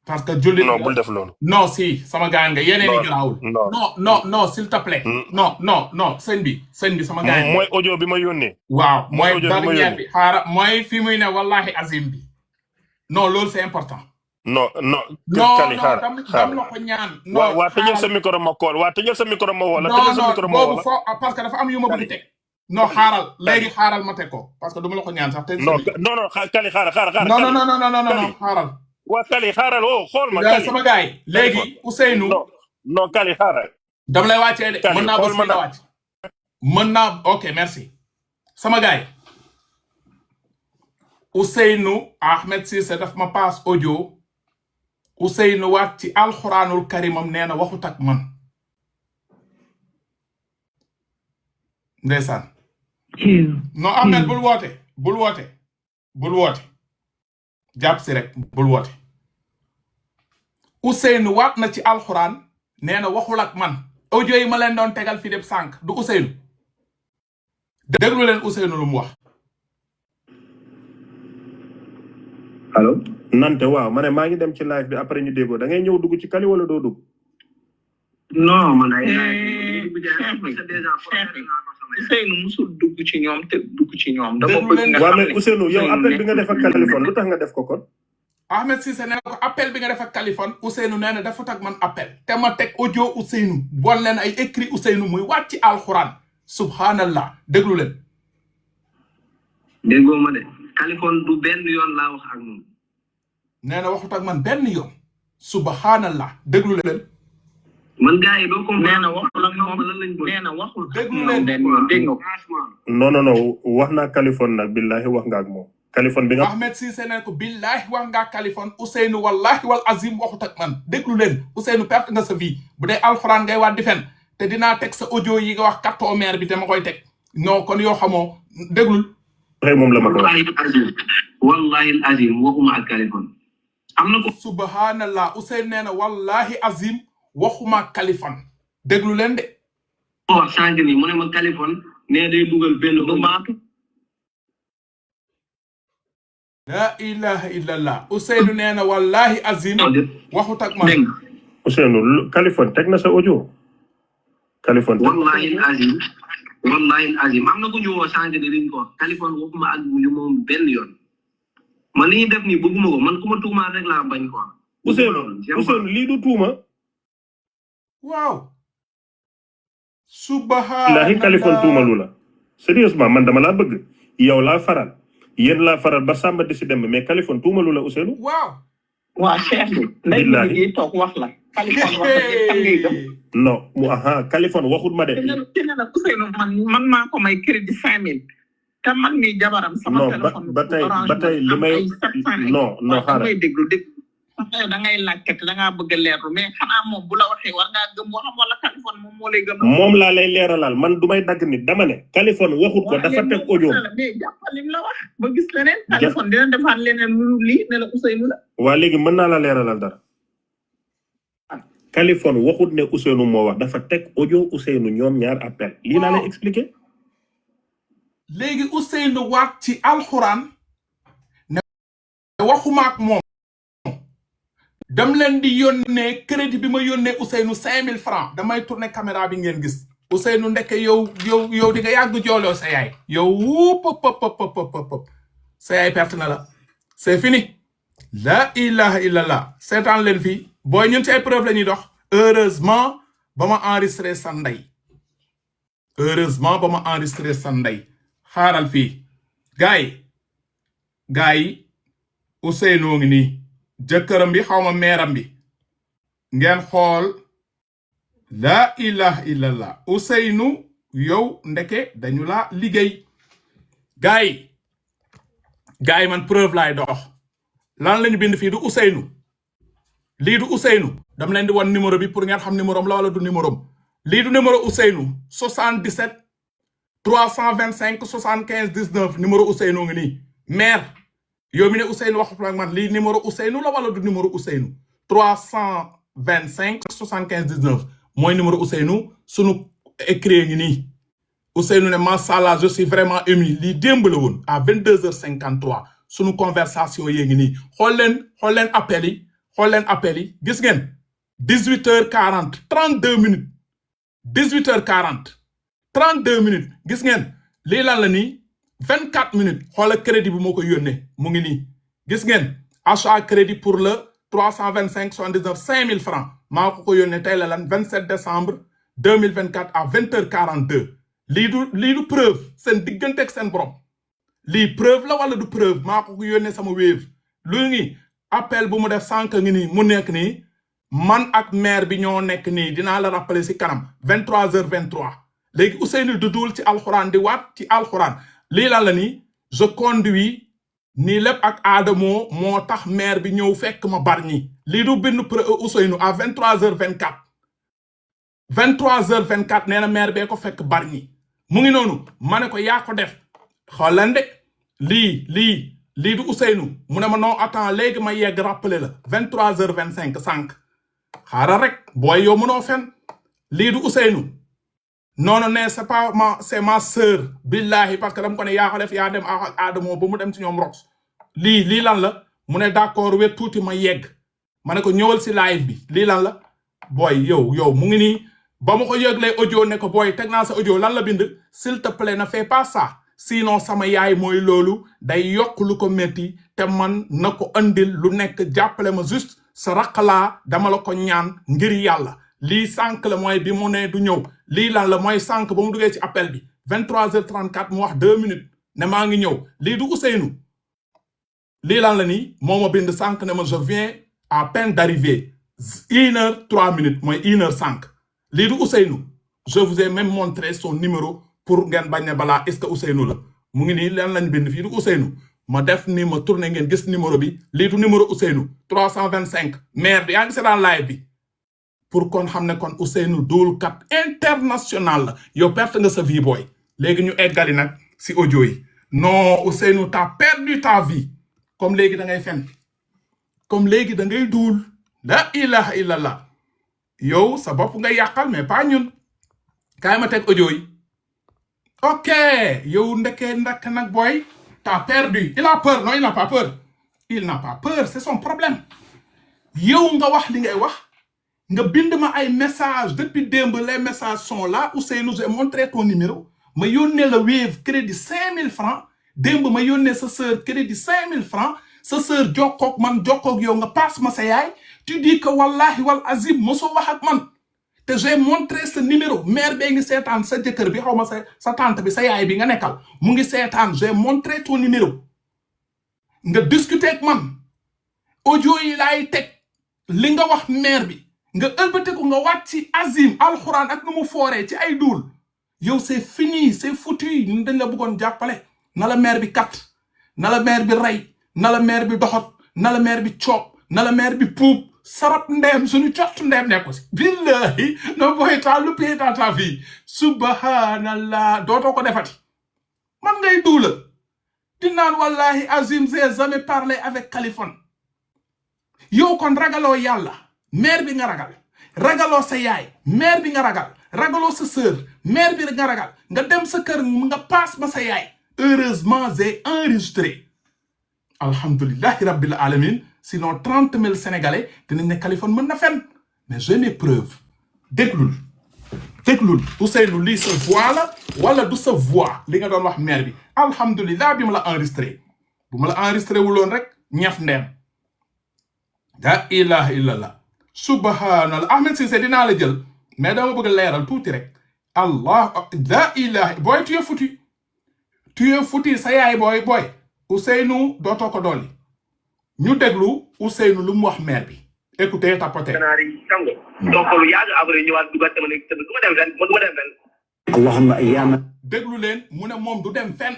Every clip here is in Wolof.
parce que jullit non bul def loolu. non si sama gaañ nga yeneen yi garaawul. non s'il te plaît. non sëñ bi sama gaañ. mooy audio bi ma yónnee. waaw mooy dernier bi xaaral mooy fi muy ne wallahi azim bi. non loolu c'est important. non Kali xaaral dam la ko ñaan. non waa tëjal sa micro ma kool waa tëjal sa micro ma wala tëjal sa micro ma wala. boobu foo parce que dafa am yu ma bëgg teg. non xaaral léegi xaaral ma teg ko parce que du ma la ko ñaan sax. non Kali xaaral. non xaaral. waa Kali xaaral xool ma Kali sama gars yi léegi Ousseynou. non Kali xaaral. dama lay wàccee de mën naa bës la wàcc. mën naa ok merci. sama gars yi Ousseynou Ahmed Cissé daf ma paas audio Ousseynou waat ci alxuraanul karimam nee na waxut ak man ndeysaan. non Ahmed bul woote jàpp si rek bul woote. Ousseynou waat na ci alxuraan nee na waxul ak man audio yi ma leen doon tegal fi dem sànq du Ousseynou déglu leen Ousseynou lu mu wax. allo. nante waaw ma ne maa ngi dem ci live bi après ñu déggoo da ngay ñëw dugg ci Kali wala doo dugg. non man ay Ousseynou musul dugg ci ñoom te dugg ci ñoom. dama bëgg nga waaw mais Ousseynou yow appel bi nga def ak Kaliphone lu tax nga def ko kon. Ahmed Cissé nee ko appel bi nga def ak Kaliphone Ousseynou nee na dafa tag man appel te ma teg audio Ousseynou bool leen ay écrit Ousseynou muy wàcc ci alxuraan subhanallah déglu leen. déggoo ma de Kaliphone du benn yoon laa wax ak moom. nee na waxut ak man benn yoon subhanallah déglu leen. man gars yi doo comprendre. nee na waxul ak moom nee na waxul. déglu leen dégg nga. non wax naa Kaliphone nag billahi wax nga ak moom. Kaliphone bi nga. Ahmed Cissé ne ko billahi wax nga ak Kaliphone Ousseynou wallahi wal azim waxut ak man déglu leen Ousseynou perte nga sa vie bu dee alxuraan ngay waat di fen te dinaa teg sa audio yi nga wax kattoo maire bi te ma koy teg non kon yoo xamoo déglul. rek moom la ma ko wax. wallahi azim waxuma ak Kaliphone. am na ko. subhanallah Ousseynou nee na wallahi azim waxuma ak Kaliphone déglu leen de. wax sànq nii mu ne ma Kaliphone nee day dugal benn du maatu. la ilaha illallah Ousseynou nee na wallahi azim waxut ak man. Ousseynou Kaliphone teg na sa audio. Kaliphone wallahi azim am na ku ñu woo sànq nii dañ ko wax Kaliphone waxuma ak moom benn yoon. man li ñuy def nii bëgguma ko man ku ma tuumaal rek laa bañ quoi. Ousseynou lii du tuuma. waaw. subhanallah laahi Kaliphone tuumalu la. sérieusement man dama laa bëgg yow laa faral yéen laa faral ba Samba di si dem mais Kaliphone tuumalu la Ousseynou. waaw. waa Cheikh bi. billahi léegi toog wax la. Kaliphone wax la ngay gëm. non Kaliphone waxut ma de. te ne nag Ousseynou man maa ko may crédit 5000. te man mii jabaram sama téléphone ba tey li may non xaaral may déglu da ngay laajte te da ngaa bëgg a leerlu mais xanaa moom bu la waxee war ngaa gëm waxam wala Kaliphone moom moo lay gëm. moom laa lay leeralal man du may dagg nit dama ne Kaliphone waxut ko dafa teg audio. mais jàppal lim la wax ba gis leneen. Kaliphone dina defaat leneen lu lii ne la Ousseynou la. waa léegi mën naa la leeralal dara. Kaliphone waxut ne Ousseynou moo wax dafa teg audio Ousseynou ñoom ñaar appel lii laa lay expliquer. léegi Ousseynou waat ci alxuraan ne waxuma ak moom dam leen di yónnee crédit bi ma yónnee Ousseynou 5000 francs damay tourner caméra bi ngeen gis Ousseynou ndeke yow di nga yàgg jooloo sa yaay yow pop sa yaay perte na la c'est fini la ilaha illallah seetaan leen fii booy ñun ci ay preuve la ñuy dox heureusement ba ma enregistré sa ndey xaaral fii gars yi Ousseynou ngi nii jëkkëram bi xawma meeram bi ngeen xool la ilaha illallah Ousseynou yow ndeke dañu la liggéey gars yi man preuve laay dox lan lañu bind fii du Ousseynou lii du Ousseynou dama leen di wan numéro bi pour ngeen xam numéro am la wala du numéro am lii du numéro Ousseynou 77 325 75 19 numéro Ousseynou ngi nii maire yow mi ne Ousseynou waxu ak man lii numéro Ousseynou la wala du numéro Ousseynou 325 75 19 mooy numéro Ousseynou sunu écrit ngi nii Ousseynou ne mashallah je suis vraiment ému lii démb la woon à 22h53 sunu conversation yee ngi nii xool leen appel yi xool leen appel yi gis ngeen 18h40 32 minutes 18h40 32 minutes gis ngeen lii lan la nii 24 minutes xoola crédit bi moo ko yónnee mu ngi nii gis ngeen achat crédit pour le 325 79 5000 francs maa ko yónnee tey la lan 27 décembre 2024 à 20h42 lii du preuve seen diggante ak seen borom lii preuve la wala du preuve maa ko yónnee sama Wave lu ngi appel bu mu def sànq ngi nii mu nekk nii man ak maire bi ñoo nekk nii dinaa la rappeler si kanam 23h23 léegi Ousseynou du duul ci alxuraan di waat ci alxuraan lii lan la nii je conduis nii lépp ak Adamo moo tax maire bi ñëw fekk ma Bargny lii du bind Ousseynou à 23h24 23h24 nee na maire bee ko fekk Bargny mu ngi noonu ma ne ko yaa ko def xoolal de lii du Ousseynou mu ne ma non attends léegi ma yegg rappeler la 23h25 sànq xaaral rek booy yow mënoo fen lii du Ousseynou non c'est ma sœur billahi parce que dama ko ne yaa ko def yaa dem ak Adamo ba mu dem ci ñoom rox lii lan la mu ne d'accord wet tuuti ma yegg ma ne ko ñëwal si live bi lii lan la booy yow mu ngi nii ba ma ko yëglee audio ne ko booy teg naa sa audio lan la bind s'il te plaît ne fais pas ça sinon sama yaay mooy loolu day yokk lu ko metti te man na ko andil lu nekk jàppale ma juste sa raqalaa dama la ko ñaan ngir yàlla lii sànq la mooy bi mu ne du ñëw lii lan la mooy sànq ba mu duggee ci appel bi 23h34 mu wax 2 minutes ne maa ngi ñëw lii du Ousseynou lii lan la nii moo ma bind sànq ne ma je viens à peine d'arriver 1h03 minutes mooy 1h05 lii du Ousseynou je vous ai même montré son numéro pour ngeen bañ ne balaa est-ce que Ousseynou la mu ngi nii leen lañ bind fii du Ousseynou ma def ni ma tourné ngeen gis numéro bi lii du numéro Ousseynou 325 maire bi yaa ngi seetaan live bi pour kon xam ne kon Ousseynou duulkat international la yow perte nga sa vie booy léegi ñu eggali nag si audio yi non Ousseynou t'as perdu ta vie comme léegi da ngay fen comme léegi da ngay duul la ilaha illallah yow sa bopp nga yàqal mais pas ñun kaay ma teg audio yi ok yow ndeke ndak nag boy t'as perdu il a peur non il n'a pas peur il n'a pas peur c'est son problème yow nga wax li ngay wax nga bind ma ay message depuis démb les messages sont là Ousseynou j'ai montré ton numéro ma yónnee la Wave crédit 5000 francs démb ma yónnee sa sœur crédit 5000 francs sa sœur jokkoog man jokkoog yow nga passe ma sa yaay tu dis que wallahi wal azim mosoo wax ak man te j'ai montré ce numéro mère bee ngi seetaan sa jëkkër bi xaw ma sa tante bi sa yaay bi nga nekkal mu ngi seetaan j'ai montré ton numéro nga discuter ak man audio yi laay teg li nga wax mère bi nga ëlbate ko nga wàcc ci azim alxuraan ak nu mu fooree ci ay duul yow c'est fini c'est foutu ñun dañ la bëggoon jàppale na la mère bi kat na la mère bi rey na la mère bi doxot na la mère bi coob na la mère bi puub sarap ndeem suñu cottu ndeem nekko si billahi no boy t'as loupé dans ta vie subhanallah dootoo ko defati man ngay duula di naan wallahi azim j'ai jamais parlé avec Kaliphone yow kon ragaloo yàlla mère bi nga ragaloo sa yaay mère bi nga ragaloo sa sœur mère bi nga ragal nga dem sa kër nga passe ma sa yaay heureusement j'ai enregistré alhamdulillahi rabbil alamin sinon 30 000 sénégalais dinañ ne Kaliphone mën na fen mais j'ai mes preuves déglul Ousseynou lii sa voix la wala du sa voix li nga doon wax mère bi alhamdulillah bi ma la enregistré bu ma la enregistré wuloon rek ñaf ndeem la ilaha illallah subhanallah Ahmed Cissé dinaa la jël mais dama bëgg leeral tuuti rek allah la ilaha booy tu es foutu sa yaay booy Ousseynou dootoo ko dolli ñu déglu Ousseynou lu mu wax mère bi écoutez tapoter donc lu yàgg après ñëwaat dugat dama nekk du ma dem fenn allahumma ayyama déglu leen mu ne moom du dem fenn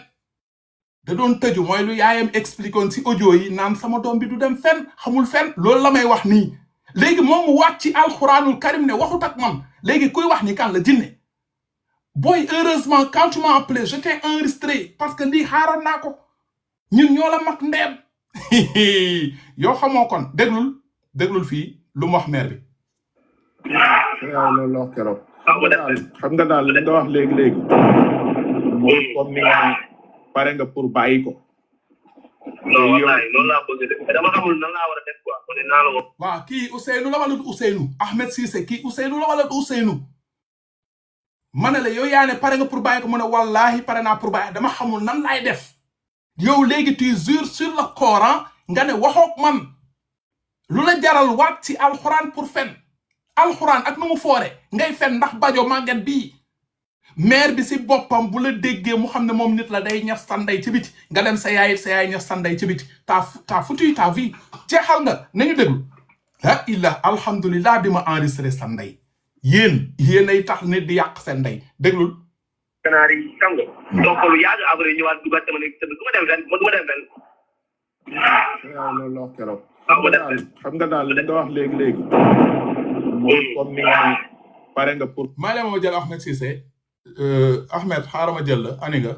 da doon tëju mooy lu yaayam expliqué woon si audio yi naan sama doom bi du dem fenn xamul fenn loolu la may wax nii léegi moom mu wàcc ci alxuraanul karim ne waxut ak man léegi kuy wax ni kan la jinne boy heureusement quand tu m'as appelé je t'ai enregistré parce que lii xaaral naa ko ñun ñoo la mag ndeem yow xamoo kon déglul fii lu mu wax mère bi waaw loolu wax keroog xam nga daal li nga wax léegi mooy comme ni nga pare nga pour bàyyi ko non wallahi loolu laa bëgg de dama xamul nan laa war a def quoi kon naa la ko waaw kii Ousseynou la wala du Ousseynou Ahmed Cissé kii Ousseynou la wala du Ousseynou ma ne la yow yaa ne pare nga pour bàyyi ko mu ne wallahi pare naa pour bàyyi dama xamul nan laay def yow léegi tu jures sur le Coran nga ne waxook man lu la jaral waat ci alxuraan pour fen alxuraan ak nu mu foore ngay fen ndax bajo màgget bii maire bi si boppam bu la déggee mu xam ne moom nit la day ñas sanday ci biti nga dem sa yaay ñas sanday ci biti ta foutu ta vie jeexal nga nañu déglu la illah alhamdulillah bi ma enregistré sanday yéen ay tax nit di yàq seen ndey déglul kanaari xam nga donc lu yàgg après ñëwaat dugat sama nekk du ma dem fen du ma dem fen loolu la wax keroog xam nga daal li nga wax léegi mooy comme ni nga pare nga pour maa leen ma jël Ahmed Cissé Ahmed xaaral ma jël la ani nga